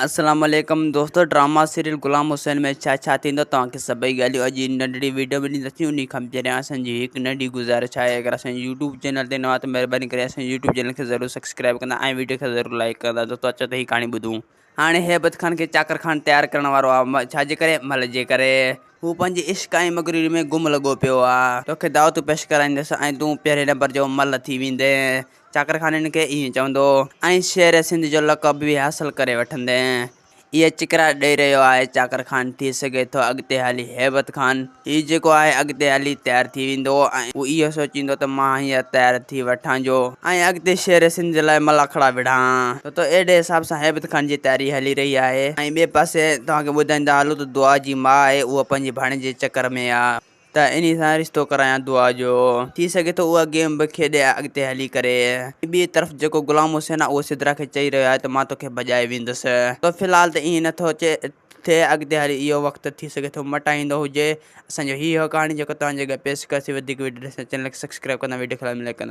السلام عليڪم دوستو ڊراما سيريل غلام حسين ۾ ڇا ڇا ٿيندو توهان کي سڀئي ڳالهيون اڄ هن ننڍڙي ويڊيو ۾ ڏينداسين انهي کان پهريان اسان جي هڪ ننڍي گذارش آهي اگر اسان جي يوٽيوب چينل تي نوان ته مهرباني ڪري اسان جي يوٽيوب چينل کي ضرور سبسڪرائب ڪندا ۽ ويڊيو کي ضرور لائڪ ڪندا دوستو اچو ته هي ڪهاڻي ٻڌون هاڻي هيبت خان کي چاڪر خان تيار ڪرڻ وارو آهي ڇا جي ڪري مل جي ڪري هو پنهنجي عشق ۽ مغروري ۾ گم لڳو پيو آهي توکي دعوت پيش ڪرائيندس ۽ تون پهرين نمبر جو مل ٿي ويندين چاڪر خان هن کي ائين چوندو ۽ شير سنڌ جو لقب به حاصل ڪري وٺندين. اهي چڪرا ڏئي رهيو آهي چاڪر خان ٿي سگهي ٿو اڳتي هلي هيبت خان هي جيڪو آهي اڳتي هلي تيار ٿي ويندو ۽ هو اهو سوچيندو ته مان هينئر تيار ٿي وٺان جو ۽ اڳتي شير سنڌ لاء ملاکڙا وڙهان ڇو ته اهڙي حساب سان هيبت خان جي تياري هلي رهي آهي ۽ ٻئي پاسي توهان کي ٻڌائيندا هلون ته دعا جي ماء آهي اها پنهنجي ڀاڻيجي جي چڪر ۾ آهي. ته انهي سان رشتو ڪرايان دعا جو. ٿي سگهي ٿو اها گيم به کيڏي اڳتي هلي ڪري. ٻئي طرف جيڪو غلام حسين آهي اهو سدرا کي چئي رهيو آهي ته مان توکي ڀڄائي ويندس. ته في الحال ته ائين نٿو ٿئي اڳتي هلي اهو وقت ٿي سگهي ٿو مٽائيندو هجي. اسان جو هي هو ڪهاڻي جيڪو توهان جي اڳيان پيش ڪيوسين وڌيڪ وڊيو ڏسڻ چينل کي سبسڪرائب ڪندا وڊيو کي لائڪ ڪندا.